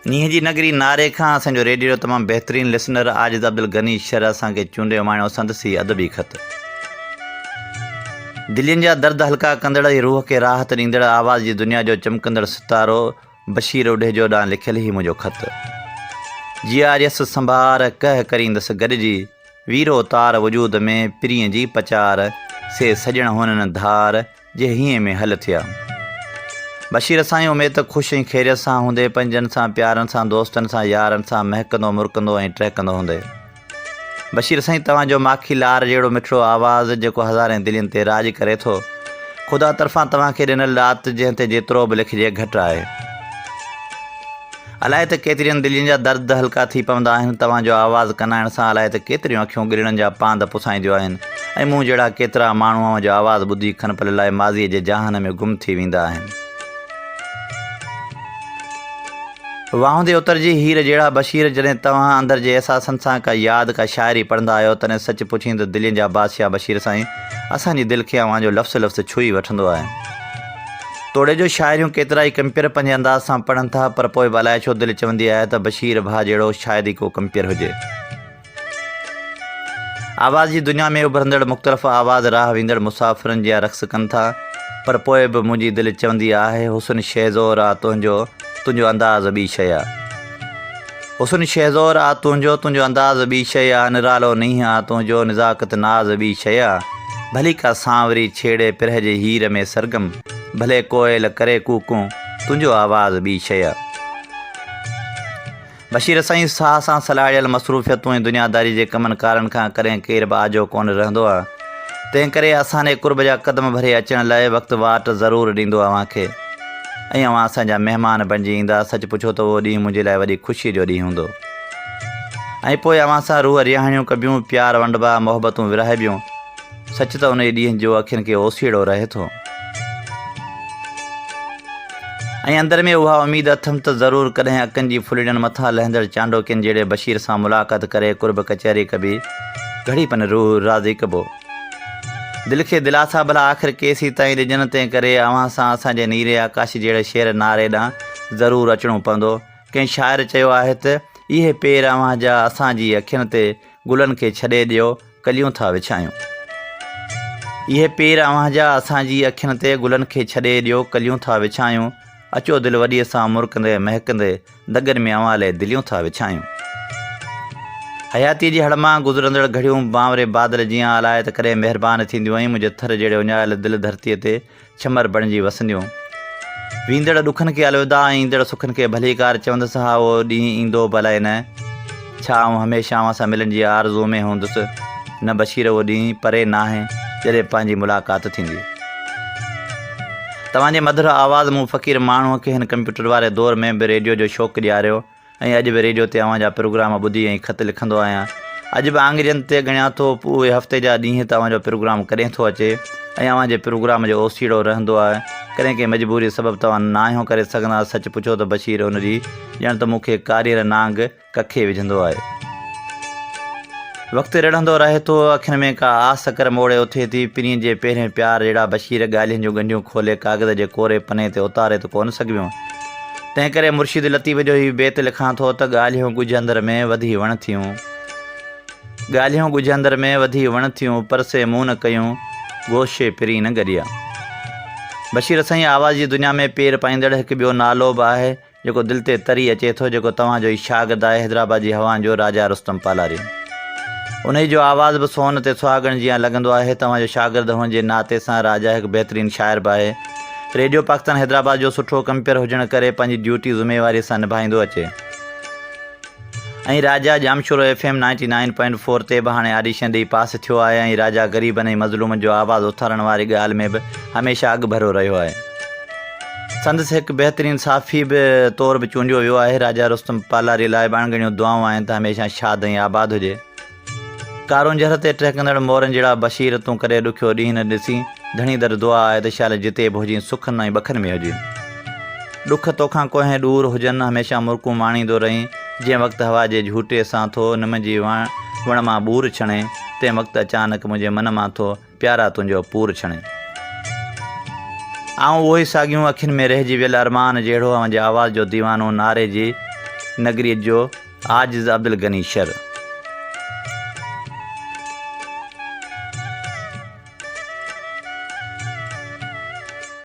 نينهن جي نگري ناري کان اسان جو ريڊيو جو تمام بهترين لسنر عاجز عبدالغني شر اسان کي چونڊي اماڻيو سندس هي ادبي خط. دلين جا درد هلڪا ڪندڙ ۽ روح کي راحت ڏيندڙ آواز جي دنيا جو چمڪندڙ ستارو بشير اڍيجو ڏانهن لکيل هي منهنجو خط. جياريس سنڀار، ڪهه ڪريندس گڏجي، ويرو تار وجود ۾، پرينء جي پچار، سي سڄڻ هونئن ڌار، جي هينئين ۾ حل ٿيا. بشير سائين اميد ته خوش ۽ خيريت سان هوندي، پنهنجن سان، پيارن سان، دوستن سان، يارن سان مهڪندو مرڪندو ۽ ٽهڪندو هوندي. بشير سائين توهان جو ماکي لار جهڙو مٺڙو آواز جيڪو هزارين دلين تي راڄ ڪري ٿو. خدا طرفان توهان کي ڏنل ڏات جنهن تي جيترو به لکجي گهٽ آهي. الائي ته ڪيترين دلين جا درد هلڪا ٿي پوندا آهن، توهان جو آواز ڪنائڻ سان الائي ته ڪيتريون اکيون ڳرڙن جا پاند پسائينديون آهن ۽ مون جهڙا ڪيترا ماڻهو اوهان جو آواز ٻڌي کن پل لاء ماضيء جي جهان ۾ گم ٿي ويندا آهن. واهوندي اتر جي هير جهڙا بشير جڏهن توهان اندر جي احساسن سان ڪا ياد ڪا شاعري پڙهندا آهيو تڏهن سچ پڇين ته دلين جا بادشاهه بشير سائين اسان جي دل کي اوهان جو لفظ لفظ ڇهي وٺندو آهي. توڙي جو شاعريون ڪيترائي ڪمپيئر پنهنجي انداز سان پڙهن ٿا پر پوء به الائي ڇو دل چوندي آهي ته بشير ڀاء جهڙو شايد ئي ڪو ڪمپيئر هجي. آواز جي دنيا ۾ اڀرندڙ مختلف آواز راهه ويندڙ مسافرن جيان رقص ڪن ٿا پر پوء به منهنجي دل چوندي آهي حسن شهزور آ تنهنجو تنهنجو انداز ٻي شيء آ. حسن شهزور آ تنهنجو، تنهنجو انداز ٻي شيء آ، نرالو نينهن آ تنهنجو، نزاڪت ناز ٻي شيء آ، ڀلي ڪا سانوري ڇيڙي پرهه جي هير ۾ سرگم، ڀلي ڪوئل ڪري ڪوڪون، تنهنجو آواز ٻي شيء آ. بشير سائين ساهه سان سلهاڙيل مصروفيتون ۽ دنياداري جي ڪمن ڪارن کان ڪڏهن ڪير به آجو ڪونه رهندو آ، تنهنڪري اسان ڏي قرب جا قدم ڀري اچڻ لئه وقت واٽ ضرور ڏيندو اوهان کي. ۽ اوهان اسان جا مهمان بڻجي ايندا، سچ پڇو ته اهو ڏينهن منهنجي لاء وڏي خوشيء جو ڏينهن هوندو. ۽ پوء اوهان سان روح رهاڻيون ڪبيون، پيار ونڊبا، محبتون ورهائبيون. سچ ته انهيء ڏينهن جو اکين کي اوسيئڙو رهي ٿو. ۽ اندر ۾ اها اميد اٿم ته ضرور ڪڏهن اڪن جي ڦلڙين مٿان لهندڙ چانڊوڪين جهڙي بشير سان ملاقات ڪري قرب ڪچهري ڪبي، گهڙي پن روح راضي ڪبو. دل کي دلاسا ڀلا آخر ڪيسين تائين ڏجن تنهن ڪري اوهان سان اسان جي نيري آڪاش جهڙي شعر نعري ڏانهن ضرور اچڻو پوندو. ڪنهن شاعر چيو آهي ته، اهي پير اوهان جا اسان جي اکين تي گلن کي ڇڏي ڏيو ڪليون ٿا وڇايون. اهي پير اوهان جا اسان جي اکين تي گلن کي ڇڏي ڏيو ڪليون ٿا وڇايون. اچو دل وڏيء سان مرڪندي مهڪندي دڳن ۾ اوهان لئه دليون ٿا وڇايون. حياتيء جي هڙ مان گذرندڙ گهڙيون بانوري بادل جيان الائي ته ڪڏهن مهربان ٿينديون ۽ منهنجي ٿر جهڙي اڃايل دل ڌرتيء تي ڇمر بڻجي وسنديون. ويندڙ ڏکن کي الوداع ۽ ايندڙ سکن کي ڀليڪار چوندس ها اهو ڏينهن ايندو به الائي نه. ڇا آئون هميشه اوهان سان ملڻ جي آرزوء ۾ هوندس؟ نه بشير اهو ڏينهن پري ناهي جڏهن پنهنجي ملاقات ٿيندي. توهان جي مڌر آواز مون فقير ماڻهوء کي هن ڪمپيوٽر واري دور ۾ به ريڊيو جو شوق ڏياريو ۽ اڄ به ريڊيو تي اوهان جا پروگرام ٻڌي ۽ خط لکندو آهيان. اڄ به آڱرين تي ڳڻيان ٿو اهي هفتي جا ڏينهن ته اوهان جو پروگرام ڪڏهن ٿو اچي ۽ اوهان جي پروگرام جو اوسيئڙو رهندو آهي. ڪڏهن ڪنهن مجبوريء سبب توهان ناهيو ڪري سگهندا. سچ پڇو ته بشير ان ڏينهن ڄڻ ته مون کي ڪاريهر نانگ ڪکي وجهندو آهي. وقت رڙهندو رهي ٿو، اکين ۾ ڪا آس ڪر موڙي اٿي ٿي. پرينء جي پهرين پيار جهڙا بشير ڳالهين جون ڳنڍيون کولي ڪاغذ جي ڪوري پني تي اتاري ته ڪونه سگهبيون. تنهنڪري مرشد لطيف جو هي بيت لکان ٿو ته ڳالهيون ڳجهه اندر ۾ وڌي وڻ ٿيون. ڳالهيون ڳجهه اندر ۾ وڌي وڻ ٿيون، پر سي مون نه ڪيون، گوشي پرين نه گڏيا. بشير سائين آواز جي دنيا ۾ پير پائيندڙ هڪ ٻيو نالو به آهي. جيڪو دل تي تري اچي ٿو، جيڪو توهان جو ئي شاگرد آهي، حيدرآباد جي هوائن جو راجا رستم پالاري. انهيء جو آواز به سون تي سهاڳڻ جيان لڳندو آهي. توهان جو شاگرد هئڻ جي ناتي سان راجا هڪ بهترين شاعر به آهي. ريڊيو پاڪستان حيدرآباد جو سٺو ڪمپيئر هجڻ ڪري پنهنجي ڊيوٽي ذميواريء سان نڀائيندو اچي. ۽ Raja Jamshoro F M ninety nine point four تي به هاڻي آڊيشن ڏئي پاس ٿيو آهي ۽ راجا غريبن ۽ مظلومن جو آواز اٿارڻ واري ڳالهه ۾ به هميشه اڳڀرو رهيو آهي. سندس هڪ بهترين صحافي به طور به چونڊيو ويو آهي. راجا رستم پالاري لاء به اڻڳڻيون دعائون آهن ته هميشه شاد ۽ آباد هجي. ڪارونجهر تي ٽهڪندڙ مورن جهڙا بشير تون ڪڏهن ڏکيو ڏينهن نه ڏسين، ڌڻي در دعا آهي ته شال جتي به هجين سکن ۽ ٻکن ۾ هجين. ڏک توکان ڪوهين ڏور هجن، هميشه مرڪون ماڻيندو رهين، جنهن وقت هوا جي جهوٽي سان ٿو نم جي وڻ مان ٻور ڇڻي، تنهن وقت اچانڪ منهنجي من مان ٿو پيارا تنهنجو پور ڇڻي. آئون اهو ئي ساڳيون اکين ۾ رهجي ويل ارمان جهڙو اوهان جي آواز جو ديوانو نعري جي نگريء جو عاجز عبدالغني شر.